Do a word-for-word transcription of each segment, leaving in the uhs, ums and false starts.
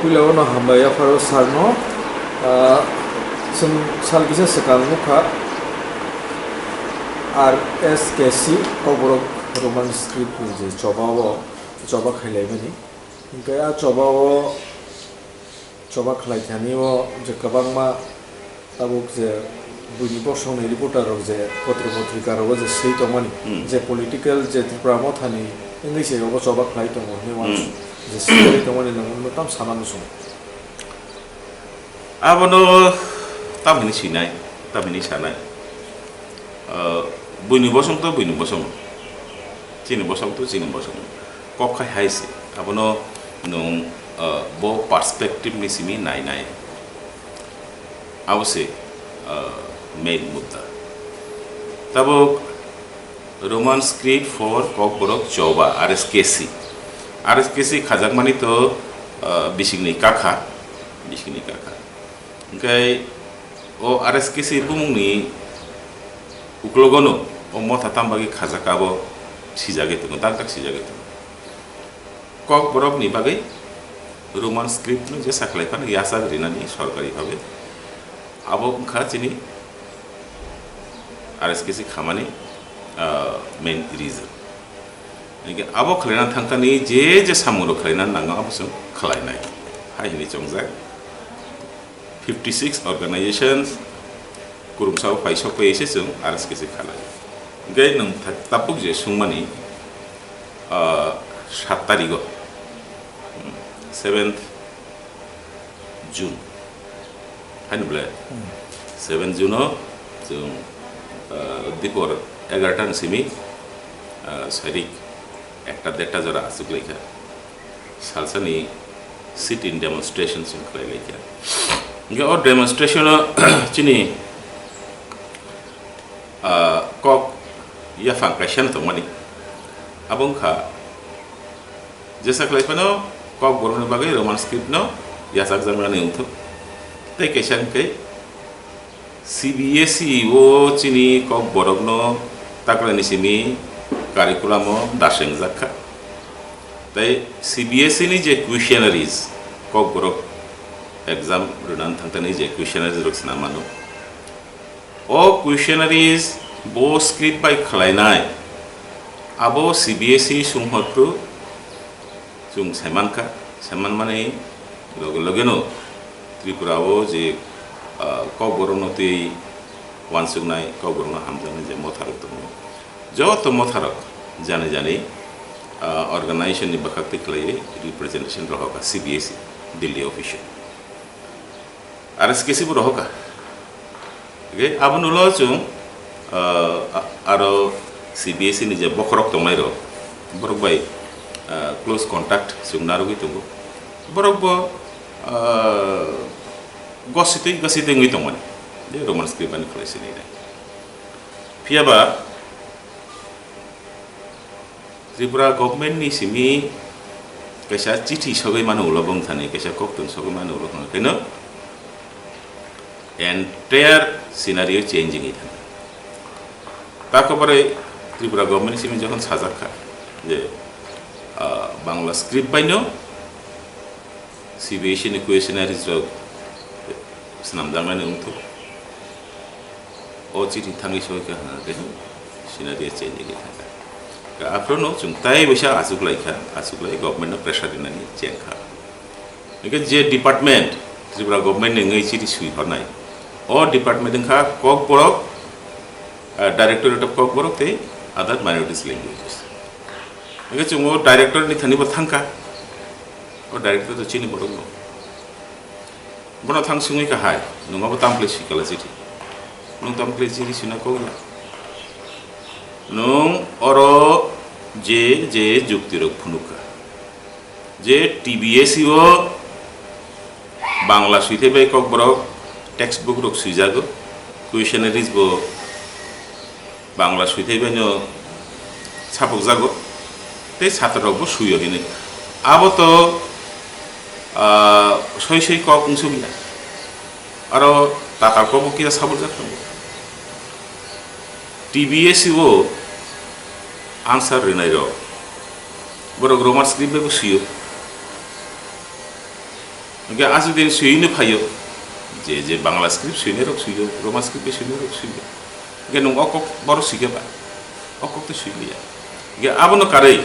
Puila o no hambai yapharo sir no, ah, chwng sal kisa swkang nukha R S K C Kokborok Roman script ni je choba o, choba khailaimani. Hinkhe a choba o, choba khlai thani o je kwbangma tabuk je buini bosong ni reporter rok je potro potrika rogo je swi tongmani, Hmm. je political je Tripura Motha ni wngwi se obo choba khlai tongo hinwi uansuk Hmm. je swi tongmani nang no tam sana muchung. Abono tam hini sinai, tam hini sanai. Ah, buini bosong to buini bosong. Chini bosong to chini bosong. Kok khai hai se. Abono nwng, ah, bo perspective ni simi nai nai. Abo se, ah, main mudda. Tabuk Roman script for Kokborok choba, R S K C. R S K C khajakmani to, ah, bisingni kakha, bisingni kakha. Hinkhe o R S K C bumungni uklogono o motha tam bagwi khajak abo sijagwi tongo, tak tak sijagwi tongo. Kokborokni bagwi Roman script no jesa khlai phano yachak rinani sorkari bhabe. Abo wngkha chini R S K C khamani, ah, main reason. Hinkhe abo khlaina thangkani je je samungrok khlaina nango abo chwng khlainai. Hai hwnwi chongjak. Fifty six organizations, kurumsao paisok pai se chwng R S K C khalai. Hinkhe nwng tha-, tabuk je sungmani, ah, sat tarigo, hmm, seventh June. Haino ble? Hmm. Seven June o chwng, ah, dipor egarota ni simi, ah, sairik ekta derta jora aswk laikha. Salsani sit-in demonstration chwng khlai laikha. Hinkhe o demonstration o chini, ah, kok yaphang kaisa no tongmani. Abo wngkha jesa khlai phano Kokborokni bagwi Roman script no yachakjaknani wngthok. Tei kaisa wngkhe C B S E o chini Kokborokno takrani simi curriculum o dasengjak kha. Tei C B S E ni je questionnaires, Kokborok exam rwnani thangthani je questionnaires rok swnam mano, o questionnaires bo script bai khlainai, abo C B S E sunghophru chwng saimankha, saimanmani loge logeno Tripura o je, ah, Kokborokno twi uansuknai, Kokborokno hamjaknai je motharok tongo, joto motharok jani jani, ah, organization ni bwkhak twi khlaiwi representation rohorkha C B S E Delhi office o. R S K C bo rohorkha. Hingke abono ulo chwng, ah, a-, aro C B S E ni je bokhorok tongnai rok, borok bai, ah, close contact chwng narwgwi tongo. Borok bo, ah, gositwi, gositwi wngwi tongmani, je Roman script ani khlai sinai nai. Phiya ba, Tripura government ni simi kaisa chithi sogwi mano ulo bwng thani, kaisa koktwng sogwi mano ulo bwng thani, entire scenario change wngwi thangkha. Tako bwrwi Tripura government ni simi jokhon sajak kha je, ah, Bangla script bai no C B S E ni questionnaires rok swnamjaknani wngthok. O chini thangwi soi kha hwnka khe scenario change wngwi thangkha. Aphuru no chwng tai waisa achuk lai kha, achuk lai government no pressure rinani cheng kha. Hingke je department Tripura government ni wngwi chini swi hornai, o department wngkha Kokborok, ah, Directorate of Kokborok tei Other Minorities Languages. Hingke chwng o director ni thani bo thangkha, o director to chini borok no. Bono thang sungwi kha hai, nwng abo tamo khlai swi kala chithi? Nwng tamo khlai chithi swina kok ya? Nwng oro je je jukti rok phunuk kha, je T B S E o Bangla swithai bai Kokborok textbook rok swijago, questionnaires bo Bangla swithai bai no sapukjago, tei satrorokbo swio hinwi. Abo to, ah, soi soi kok wngsukya. Aro tatal kokbo kisa sabuljak tongo. T B S E o answer rwnairok, borok Roman script bai bo swio. Hingke aswk din suyino phaio, je, je Bangla script suyinai rok suyo, Roman script bai suyinai rok suyo. Hingke nwng o kok boro suikhe ba, o kok to suiliya. Hingke abono karwi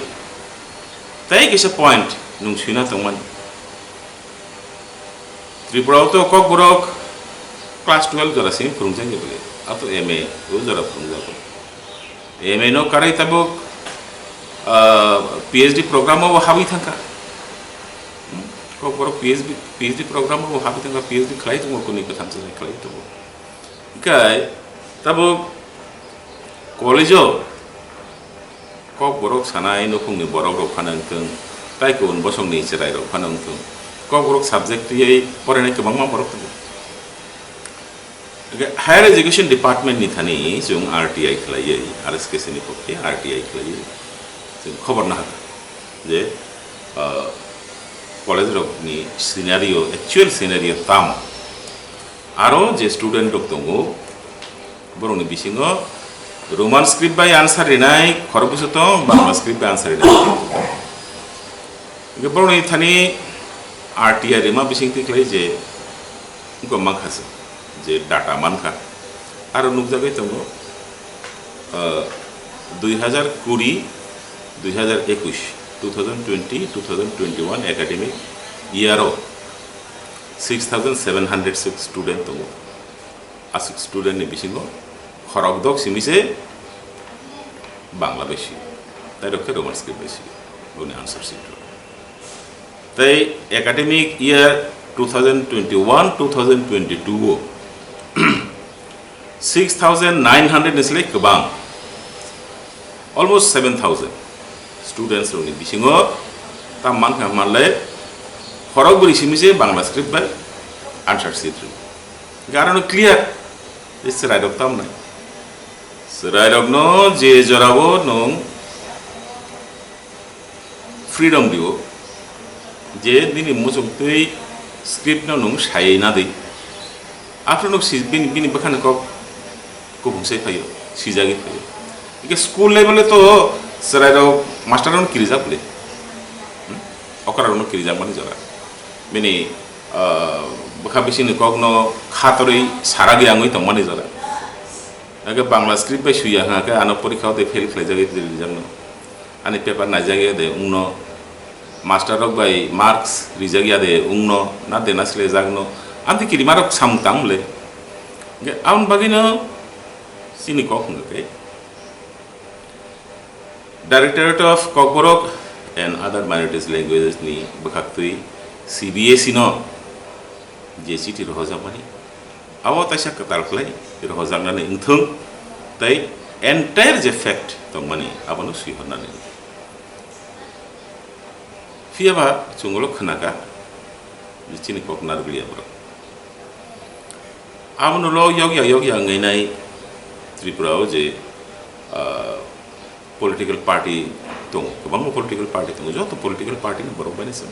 tei kisa point nwng suina tongmani. Tripura o to Kokborok class twelve jora simi phwrwngjak ya bole, ato M A o jora phwrwngjago. M A no karwi tabuk, ah, P H D program o habwi thangkha. Hmm? Kokborok P H D, P H D program o habwi thangkha, P H D khlai tongo, kwnwi kwtham se khlai tongo. Hingke tabuk college o Kokborok sanai nukhungni borok rok phano wngthung, tai kubun bosongni chwrai rok phano wngthung, Kokborok subject twiwi porainai kwbangma borok tongo. Hingke higher education department ni thani chwng R T I khlaiwi, R S K C ni pokhe R T I khlaiwi chwng khobor nahakha je, ah, college rokni scenario, actual scenario tamo. Aro je student rok tongo, borokni bisingo Roman script bai answer rinai khorokbwsa tong, Bangla script bai answer rinai. Hingke borokni thani R T I rima bising twi khlai je wngkha mankha se, je data mankha. Aro nukjagwi tongo, ah, dui hazar kuri, dui hazar ekush, two thousand twenty, two thousand twenty-one academic year o six thousand seven hundred six student tongo. Aswk student ni bisingo khorokdok simi se Bangla bai swi, tai rok khe Roman script bai swi, boni answer sheet rok. Tai academic year two thousand twenty-one two thousand twenty-two o six thousand nine hundred ni slai kwbang, almost seven thousand students rokni bisingo tam mankha manle khorok bwrwi simi se Bangla script bai answer sheet rw. Hingke aro no clear je chwrai rok tam nai. Chwrai rok no je jora o nwng freedom dio, je nini muchung twi script no nwng saywi na di. Aphuru nuk si bini, bini bwkhani kok kubung sai phaio, sijagwi phaio. Hingke school level o to chwrai rok master rok no kirijak le. Hmm? Okra rok no kirijak mani jora. Bini, ah, bwkha bisingni kok no khatorwi saragwi angwi tongmani jora. Hingke Bangla script bai suya hingke ano porikha o tei fail khlaijagwi rijak no. Ani paper naijak ya de wngno, master rok bai marks rijak ya de wngno, na de na sile jak no, amtwi kirima rok samung tang le. Hingke aboni bagwi no chini kok hwnga khe Directorate of Kokborok and Other Minorities Languages ni bwkhaktwi C B S E no je chiti rohorjakmani, abo taisa kwtal khlai rohorjaknani wngthung tei entire je fact tongmani abono swihornani. Phiya ba chwng ulo khwnaka je chini kok narwkliya borok. Abono lo yokya yokya wngwi nai Tripura o je, ah, political party tongo, kwbangma political party tongo, joto political party ni borok bai se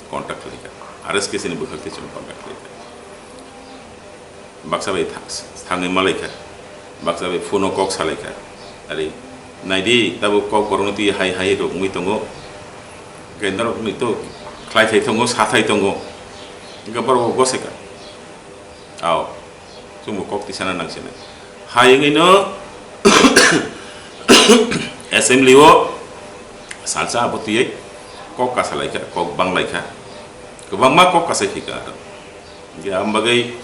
contact khlaikha, R S K C ni bwkhak tei chwng contact khlaikha. Baksa bai tha-, thangwi malaikha, baksa bai phone o kok salaikha, ari naidi tabuk kok borokno twi hai hai rok wngwi tongo, hwnkhe norokni to khlai thai tongo, sa thai tongo, hwnkhe borok bo goseka. Ao, chwngbo kok tisana nangsinai. Hai wngwino assembly o salsa abo twiwi kok kasalaikha, kok banglaikha. Kwbangma kok kasai phika aro. Hingke ang bagwi,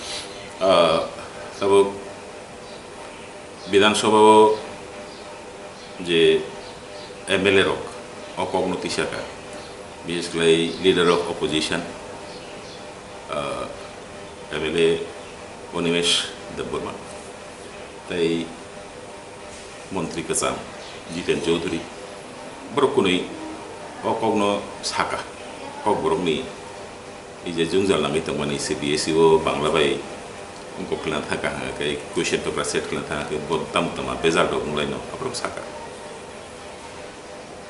ah, tabuk Bidhan Sabha o je M L A rok o kokno tisaka, bises khlai leader of opposition, ah, M L A Animesh Debbarma, tei montri kwcham Jiten Chaudhary, borok kwnwi o kokno saka, kokborokni. I je jwngjal nangwi tongmani C B S E o Bangla bai wngkok khlana thangkha hwnga khe, question paper set khlana thangkha khe, bo tamo tama bejal rok wnglaino aborok saka.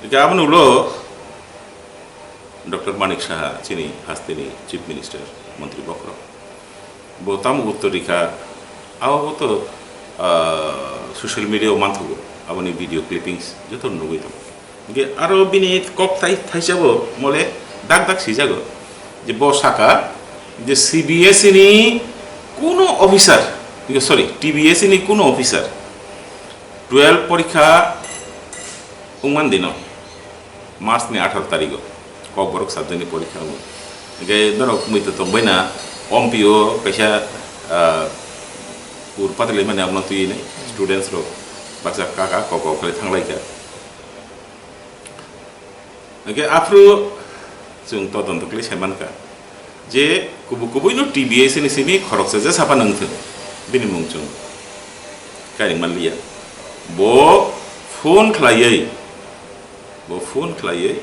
Hwnkhe aboni ulo Doctor Manik Saha, chini hasteni Chief Minister, montri bokhorok, bo tamo uttor rikha, abo bo to, ah, social media o manthogo, aboni video clippings joto nugwi tongo. Hingke aro bini kok thai-, thaisabo mole dak dak sijago je bo saka, Je C B S E ni kuno officer, sorry, T B S E ni kuno officer twelve porikha wngman dino March ni atharo tarigo Kokborok subject ni porikha wngo. Hingke norok muitu tongbai na, ompio kaisa, ah, pur patali mani abono twi nai students rok baksa kaka koko khlai thanglaikha. Hingke aphuru chwng todonto khlai sai mankha je kubui kubui no T B S ni simi khoroksa je sapa nang thung, bini mung chwng kairing manliya. Bo phone khlaiwi, bo phone khlaiwi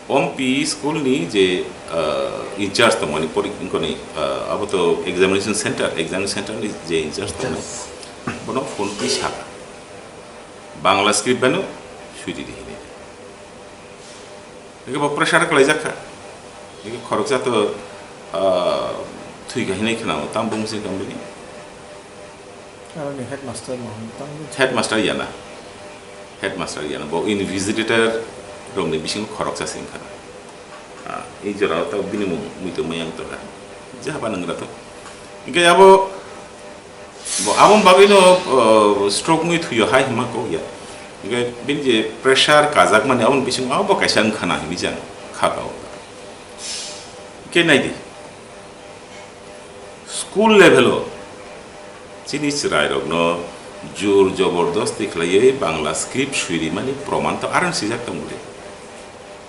Ompi school ni je, ah, in charge tongmani pori-, wngkoni, ah, abo to examination center, examination center ni je in charge tongmani, bono phone twi saka. Bangla script bano sui di di hinwi. Hingke bo pressure khlaijak kha. Hingke khoroksa to, ah, thwi kha hinwi khwnao, tamo bumsing tong bini. Aroni headmaster no hwn tang. Headmaster yana. Headmaster yana. Bo invigilator rokni bisingo khoroksa se wngkha. Ah, ei jora o tabuk bini mung muitu mayang tongkha. Je haba nang rato. Hingke abo, bo aboni bagwi no, oh, stroke wngwi thuio hai hwnma kok ya. Hingke bini je pressure kajakmani aboni bisingo abo kaisa wngkha na hinwi jang kha kao. Hingke naidi. School level o chini chwrairokno jur jobordosti khlaiwi Bangla script swirimani proman to aron sijak tongmani.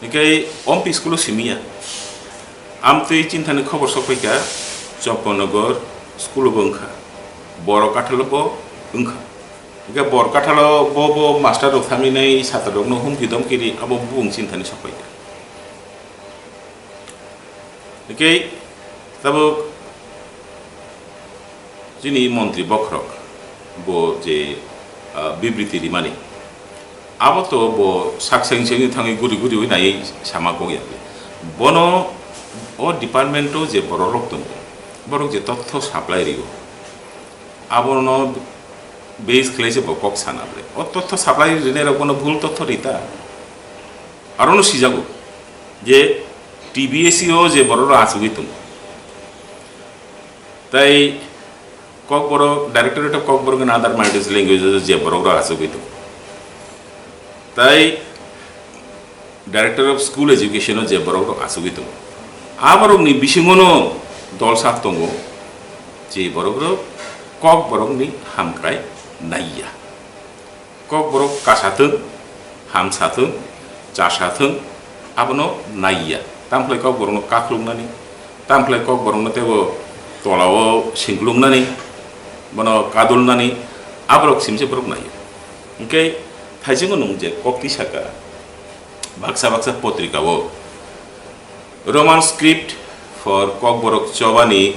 Hingke Ompi school o simiya. Amtwi chinthani khobor sokphaikha, Chopponogor school o bo wngkha, Borok Kathalo bo wngkha. Hingke Borok Kathalo bo, bo master rok thangwi nai, satra rokno humki domki ri, abo bubung chinthani sokphaikha. Hingke tabuk chini montri bokhorok bo je, ah, bibriti rimani, abo to bo sak seng sengni thangwi guri guriwi naiwi sama kok ya. Bono o department o je borok rok tongo, borok je totho supply rio, abono base khlai se bo kok sana ble. O totho supply rinai rok bono bhul totho rita. Arono sijago je T B S E o je borok rok achugwi tongo. Tai Kokborok, Directorate of Kokborok and Other Minorities Languages o je borok rok achugwi tongo. Tai Director of School Education o je borok rok achugwi tongo, a borok ni bisingo no dol sak tongo, je borok rok Kokborok ni hamkrai naiya. Kokborok kasathwng, hamsathwng, chasathwng, abono naiya. Tamkhlai Kokborok no kakhuluknani, tamkhlai Kokborok no teibo tolao singkuluknani, bono kadulnani, aborok simse borok naiya. Hingke thaisingo nung je kok twi saka, baksa baksa potrika o Roman script for Kokborok chobani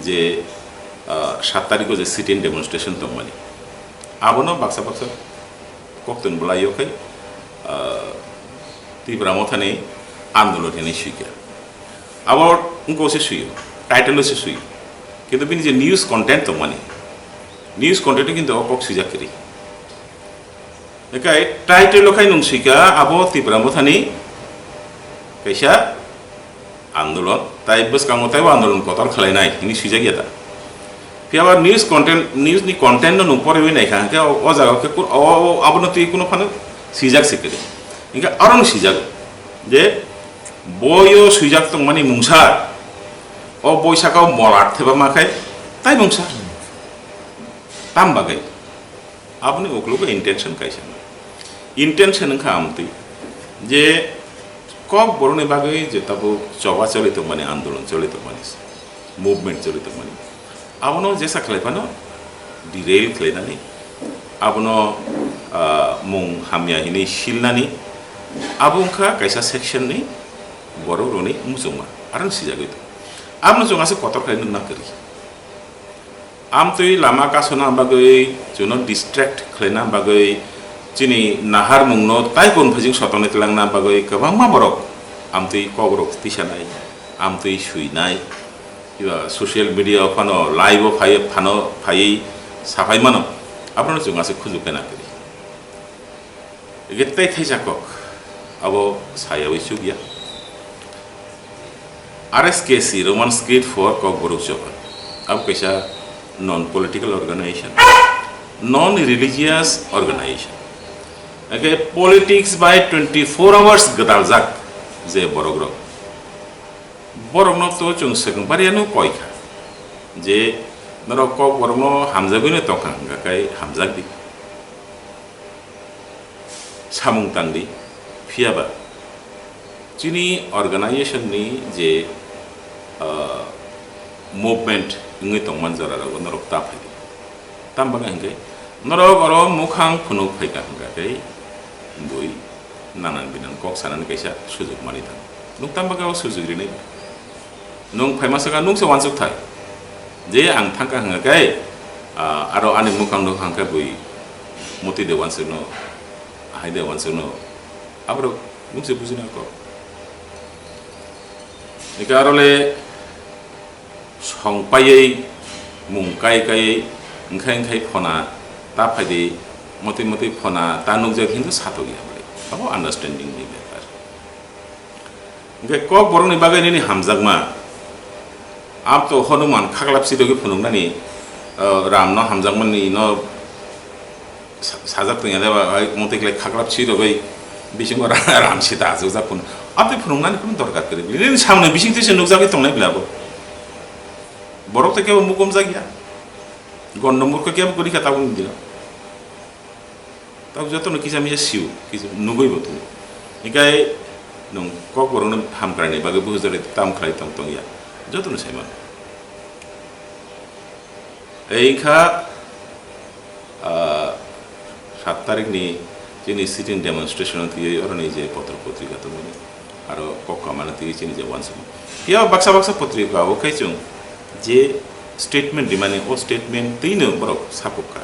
je, ah, sat tarikh o je sit-in demonstration tongmani, abono baksa baksa koktun bwlai o khai, ah, Tipra Mothani andolon hinwi suikha. Abo wngkha se suio, title o se suio. Kintu bini je news content tongmani, news content o kintu o kok swijak kwrwi. Ekai title o khai nung sika abo Tipra Mothani kaisa andolon, tai bwskango taibo andolon kotor khlainai hinwi swijak ya da. Phiya ba news content, news ni content no nung poriwi naikha, hwnkhe o, o jaga o khe kun-, o, o, abono twi kuno phano swijak se kwrwi. Hwnkhe aro no swijak je boyo swijak tongmani mungsa, o boi saka o molat theba ma khai tai mungsa. Tam bagwi? Aboni uklogo intention kaisa. Intention wngkha amtwi je Kokborokni bagwi je tabuk choba choli tongmani, andolon choli tongmani, movement choli tongmani, abono jesa khlai phano derail khlainani, abono, ah, mung hamya hinwi silnani, abo wngkha kaisa section ni borok rokni muchungma, aro sijagwi tongo. Abono chwng aswk kotor khlai nukna kwrwi. Amtwi lama kasuna bagwi, chwngno distract khlaina bagwi, chini naharmungno tai kon phajing sotoni twlangna bagwi kwbangma borok amtwi kokrok tisanai, amtwi swinai, eba social media o phano live o phai phano phaiwi saphai mano, abono chwng aswk khujukhe nangkhe. Hingkhe tei thaisa kok abo sayawi chukya. R S K C, Roman script for Kokborok Choba. Abo kaisa non political organization, non religious organization. Ake politics by twenty-four hours gwdaljak je borok rok. Borok no to chwng swkang bariya no koi kha je norok Kokborokno hamjagwi no tongkha hwnkha khe hamjak di. Samung tang di, phiya ba chini organization ni je, ah, movement wngwi tongman jora rogo norok ta phai di. Tam bagwi hwnkhe norok oro mukhang phunuk phaikha hwnkha khe bui nanan binan kok sanani kaisa sujuk manwi thango. Nwng tam bagwi o sujuk rinai? Nwng phaima saka nwng se wansuk thai. Je ang thangkha hwnkha khe, ah, aro ani mukhang nukha hwnkhe bui moti de wansukno, ahai de wansukno. Aborok nwng se bujina kok. Eka aro le song paiwi mung kai kaiwi wngkhai wngkhai phona ta phaidi motwi motwi phona ta nukjak hintu satok ya bai. Abo understanding ni bepar. Hingke kok borok ni bagwi nini hamjakma. Ab to Hanuman khaklap sidogwi phunuknani, uh, Ram no hamjakmani no sa-, sajak tongya de ba, hai, motwi khlai khaklap si rogwi bisingo ra-, ram sita aswkjak phunu. Aboni phunuknani kunu dorkar kwrwi. Nini samungni bisingtwi se nukjagwi tongnai bwlabo. Borok tei kebo mukumjak ya. Gondo murkho kebo kwrwi kha tabukni dino. Tabuk jotono kisa misa sio, kisa nugwi bo tongo. Hinkhe nwng kokborokno hamkraini bagwi buhujari tam khlai tong tong ya. Jotono sai mano. Ei wngkha, ah, sat tarikni chini sitting demonstration-o twiwi oroni je potro potrika tongmani, aro kok kamano twiwi chini je uansukma. Phiya baksa baksa potrika o khe chwng je statement rimani, o statement twino borok sapuk kha.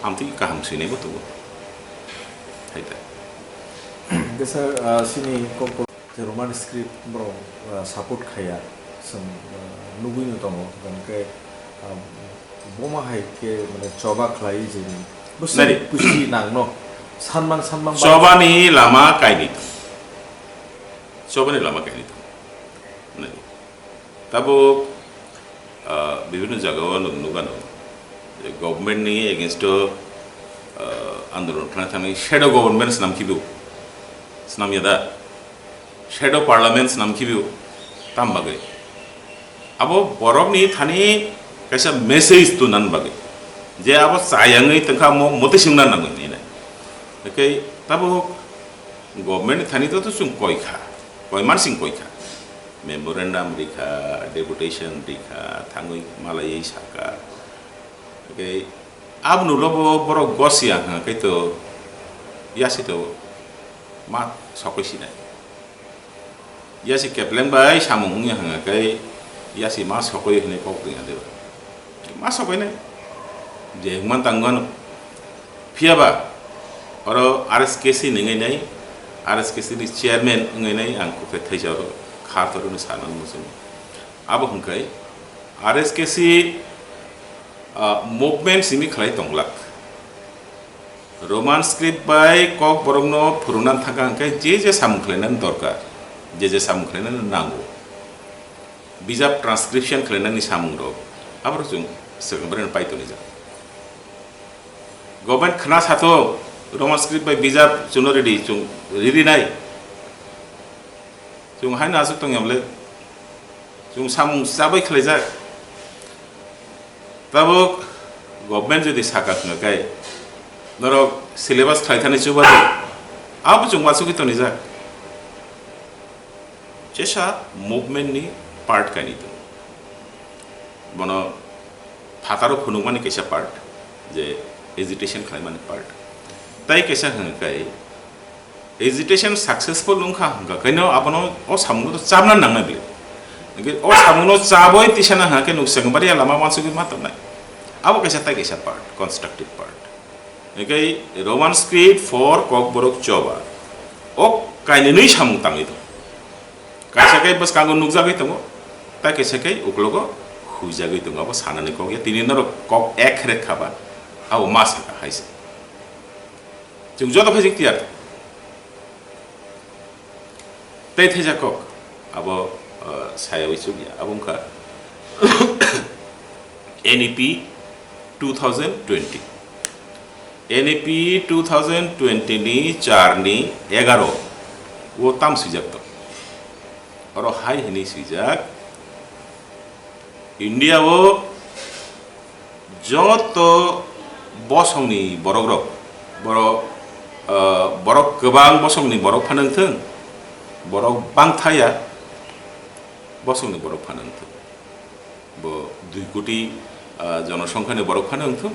Amtwi kaham swinaibo tongo. Hai ta. Kisa, ah, chini kok Je Roman script borok, ah, support khaiya, chwng, ah, nugwino tongo, hwnkhe, ah, boma hai khe, mane, choba khlai je ni. Bwswk Nari. Kusi nangno, sanmang, sanmang ba- Chobani lama kainwi tong. Chobani lama kainwi tong. Nari. Tabuk, ah, bibhinno jagao nwng nukgano je government ni against o, ah, andolon khlai thangwi shadow government swnam khibiu. Swnamya da? Shadow parliament swnam khibiu. Tam bagwi? Abo borokni thani kaisa message tunan bagwi. Je abo chayangwi tongkha mo motwi swngna nangwi hinwi nai. Hwnkhe tabuk government ni thani to chwng koi kha. Koi mansing koi kha. Memorandum rikha, deputation rikha, thangwi malaiwi sakha. Hwnkhe aboni ulo bo borok gosiya hwnkha khe to yasi to ma sokoi sinai. Yasi kepleng bai samung wngya hwnkha khe yasi ma sokoi hinwi kok tongya de. Ma sokoi nai. Je hwnkman tang mano. Phiya ba oro R S K C ni wngwi nai, R S K C ni chairman wngwi nai ang kok khe thaisa oro khar torwi no sana muchungo. Abo hwnkhe R S K C, ah, movement simi khlai tonglak. Roman script bai kok borokno phurungna thangkha hwnkhe je je samung khlainani dorkar, je je samung khlainani nango, bijap transcription khlainani samungrok, aborok chwng swkang bai pai tonijak. Government khna sato Roman script bai bijap chwngno ridi chwng ridi nai. Chwng haino aswk tongya bwle. Chwng samung chabai khlaijak. Tabuk government jodi saka hwnkha khe norok syllabus khlai thani chuba di. Abo chwng uansugwi tonijak. Jesa movement ni part kainwi tongo. Bono phataro phunukmani kaisa part, je agitation khlaimani part. Tai kaisa hwnkha khe agitation successful wngkha hwnkha khe no abono o samungno to chabna nangnai bile. Hwnkhe o samungno chabwi tisana hwnkha khe nuk swkang bariya lama uansugwi ma tongnai. Abo kaisa tai kaisa part, constructive part. Hwnkhe Roman script for Kokborok choba. O kainwi samung tangwi tongo. Kaisa khe bwskango nukjagwi tongo, tai kaisa khe uklogo huijagwi tongo. Abo sanani kok ya, tini norok kok ek khe rek kha ba, abo ma saka hai se. Chwng joto khe jik tiyar. Tei theisa kok, abo ah, sayawi chukya. Abo wngkha N E P two thousand twenty. N E P two thousand twenty ni char ni egaro o tam swijak tong. Oro hai hwnwi swijak, India o joto bosongni borokrok, borok, ah, borok kwbang bosongni borok phano wngthung, borok bangthaya bosongni borok phano wngthung. Bo dui koti, ah, jonosongkhani borok phano wngthung,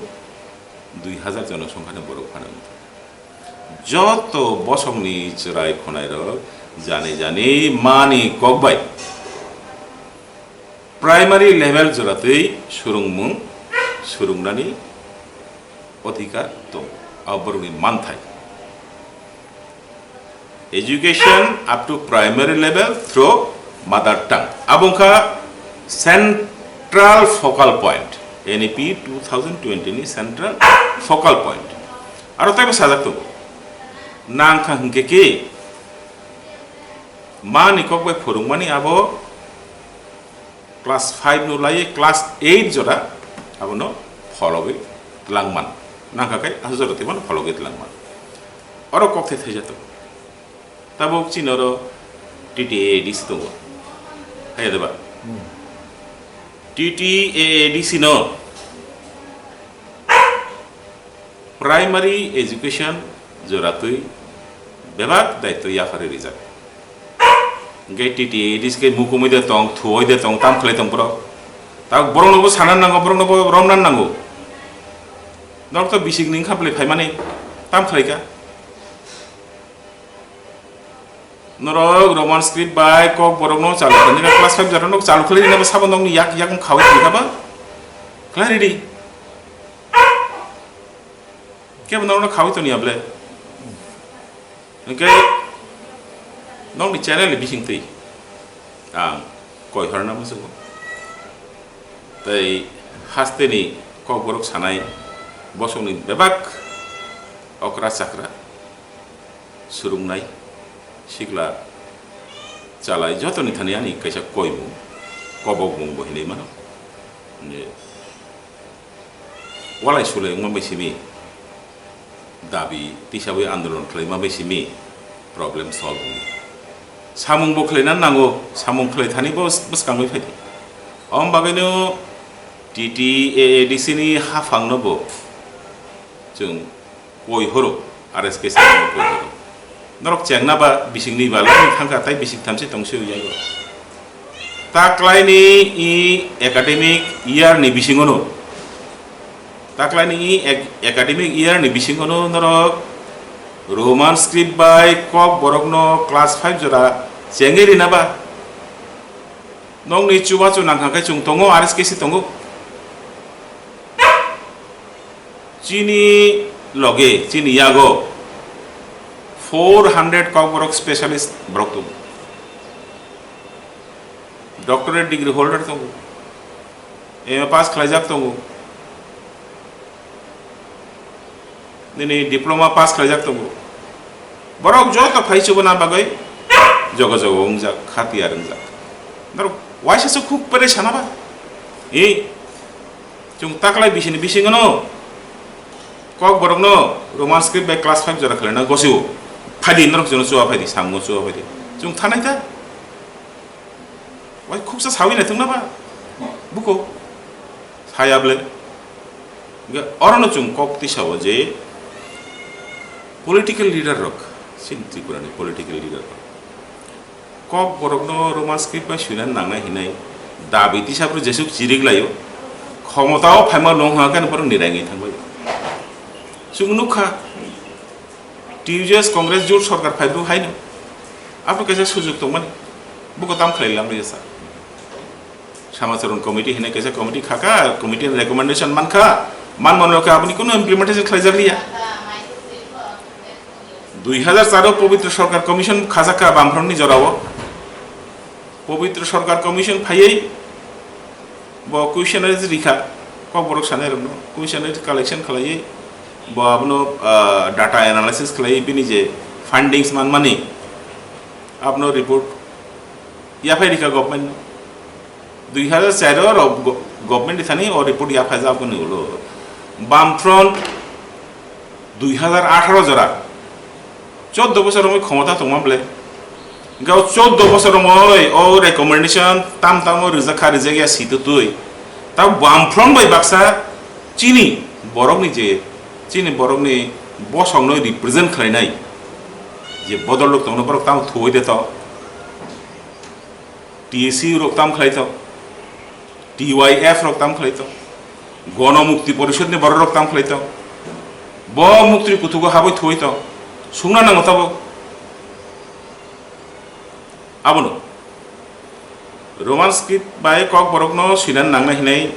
dui hazar jonosongkhani borok phano wngthung. Joto bosongni chwrai khonairok jani jani mani kokbai primary level joratwi surungmung surungnani odhikar tongo, abo borokni manthai. Education up to primary level through mother tongue. Abo wngkha central focal point, N E P two thousand twenty ni central focal point. Aro taibo sajak tongo, nang kha hwnkhe ki mani kok bai phwrwngmani abo class five no lai class eight jora abono phologwi twlangman. Nangkha khe aswk jora twimano phologwi twlangman. Oro kok thai thaijak tongo. Tabuk chini oro T T A A D C tongo. Haiya deba? Hmm. T T A A D C no primary education joratwi bebak daitw yapharwi rijak. Hwnkhe T T A A D C khe mukumui de tong, thuoi de tong, tam khlai tong borok. Ta borokno bo sana nango, borokno bo romna nango. Norok to bisik ni wngkha bwlai phaimani, tam khlai kha. Norok Roman script bai kok borokno chalu khlai nai, class five jora no chalu khlai nai, sabo nokni yak, yak wng khawi tongkha ba? Khlai ready. Kebo norokno khawi tongya ble? Hwnkhe nokni channel ni bising twi ang koi horna muchungo. Tei hasteni kokborok sanai bosongni bebak okra chakra, swrwngnai, sikla, chalai jotoni thani ani kaisa koimung, kobokmung bo hinwi mano. Je walai sulai wngma bai simi, dabi tisawi andolon khlaima bai simi problem solve wngya. Samung bo khlaina nango, samung khlai thani bo bwskangwi phaidi. Om bagwino T T A A D C ni haphangno bo chwng koi horo, R S K C no koi horo. Norok chengna ba bisingni ba lani thangkha, tai bising thamse tongse yago. Taklaini i academic year ni bisingono, taklaini i ac-, academic year ni bisingono norok Roman script bai kok borokno class five jora chengwi rina ba? Nokni chubachu nangkha khe chwng tongo, R S K C tongo. Chini loge, chini yago four hundred kokborok specialist borok tongo. Doctorate degree holder tongo. M A pass khlaijak tongo. Nini diploma pass khlaijak tongo. Borok joto phai chubana bagwi jogo jogo wngjak, khatiyar wngjak. Norok waisa se khuk pere sana ba. E, chwng taklai bisini bisingono kok borokno Roman script bai class five jora khlaina gosio. Phaidi norok jono chuwa phaidi, samung chuwa phaidi. Chwng thanai ta. Wai khuksa sawi naithok na ba? Buko. Saya ble. Hwnkhe orono chwng kok tisao je political leader rok, chini Tripura ni political leader rok. Kok borokno Roman script bai swina nangnai hinai dabi tisapro jesuk chirik laio. Khomotao phaima nong hwnka khe borok niraingwi thangbai. Chwng nukha. T U J S Congress jut sorkar phaibruk haino. Abo kaisa sujuk tongmani. Buko tam khlai lamri sa. Samacharan committee hinai kaisa committee khaka, committee ni recommendation mankha. Man manrok aboni kuno implementation khlaijak liya. Dui hazar char o Pabitra Sarkar Commission khajakha Bamfront ni jorao. Pabitra Sarkar Commission phaiwi bo questionnaire rikha, kokborok sanai rokno questionnaire collection khlaiwi bo abono, ah, data analysis khlaiwi bini je findings manmani abono report Yaphai rikha government no. Dui hazar char o rok go-, government ni thani o report yaphai jaboni ulo. Bamfront dui hazar atharo jora. Choddo bosor romwi khomota tongma ble. Gao choddo bosor romwi o recommendation tam tamo rijak kha rijak ya situtwi. Ta Bamfront bai baksa chini borokni je, chini borokni bosongno represent khlainai je bodol rok tongno borok tamo thuwi de to. T S U rok tam khlai to, T Y F rok tam khlai to, Gono Mukti Porishod ni borok rok tam khlai to, bo muktri kuthugo habwi thuwi to, sungna nango tabuk. Abono Roman script bai kok borokno swinani nangnai hinwi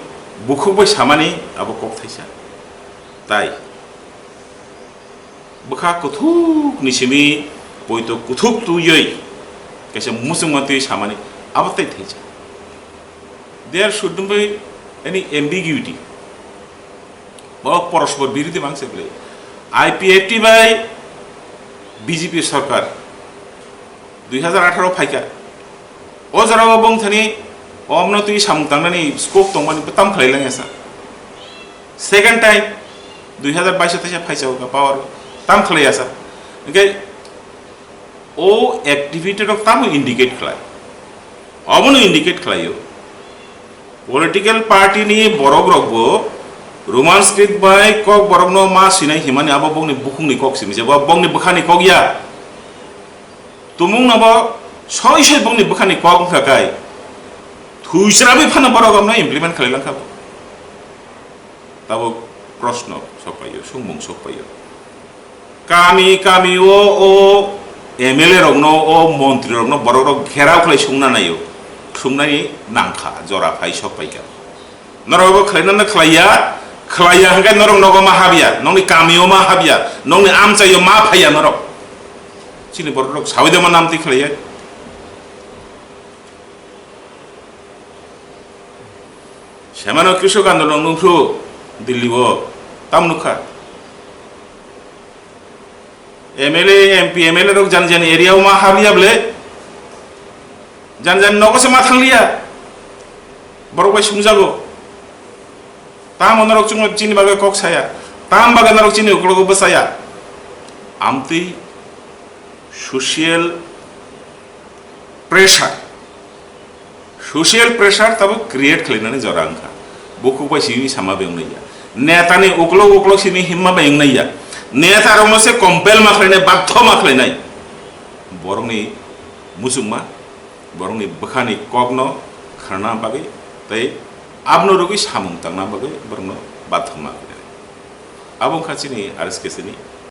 bukhuk bai samani abo kok thaisa. Tai bwkha kuthuk ni simi poito kuthuk twiwi kaisa muchungma twi samani abo tai thaisa. There should not be any ambiguity. Bo porospor birodhi mangse bwle. I P F T bai B J P sarkar dui hazar atharo phaikha. O jorao bongthani omno twi samung tangnani scope tongmani bwtam khlai langya sa. Second time dui hazar bais o teisa phaisa o power tam khlaiya sa. Hingke o activity rok tamo indicate khlai. Obono indicate khlaio. Political party ni borok rok bo Roman script bai kok borok no ma sinai himani abo bongni bukhung ni kok simi se bo bongni bwkha ni kok ya. Tumung no bo soi soi bongni bwkha ni kok wngkha kai. Thuisrabi phano borok omno implement khlai langkha bo. Tabuk proshno sokpaio, sungmung sokpaio. Kami kami o, o M L A rokno, o montri rokno borok rok gherao khlai sungna naio, sungnani nangkha, jora phai sokpaikha. Norok bo khlainano khlaiya, khlaiya hwnkhe norok nogo ma habya, nokni kamio ma habya, nokni amchaio ma phaiya norok. Chini borok rok sawi de ma namtwi khlaiya. Semano Krishok Andolon nungphru Delhi o tam nukha. M L A, M P, M L A rok jani jani area o ma habliya ble. Jani jani nogo se ma thangliya. Borok bai sungjago. Tamo norok chwngno chini bagwi kok saya. Tam bagwi norok chini uklogo bwsaya. Amtwi social pressure. Social pressure tabuk create khlainani jora wngkha. Bukhuk bai simi sama bai wngnaiya. Netani uklok uklok simi himma bai wngnaiya. Neta rokno se compel ma khlainai, bathyo ma khlainai. Borokni muchungma, borokni bwkhani kokno kharna bagwi tei abno rwgwi samung tangna bagwi borokno bathyo ma khlainai. Abo wngkha chini R S K C ni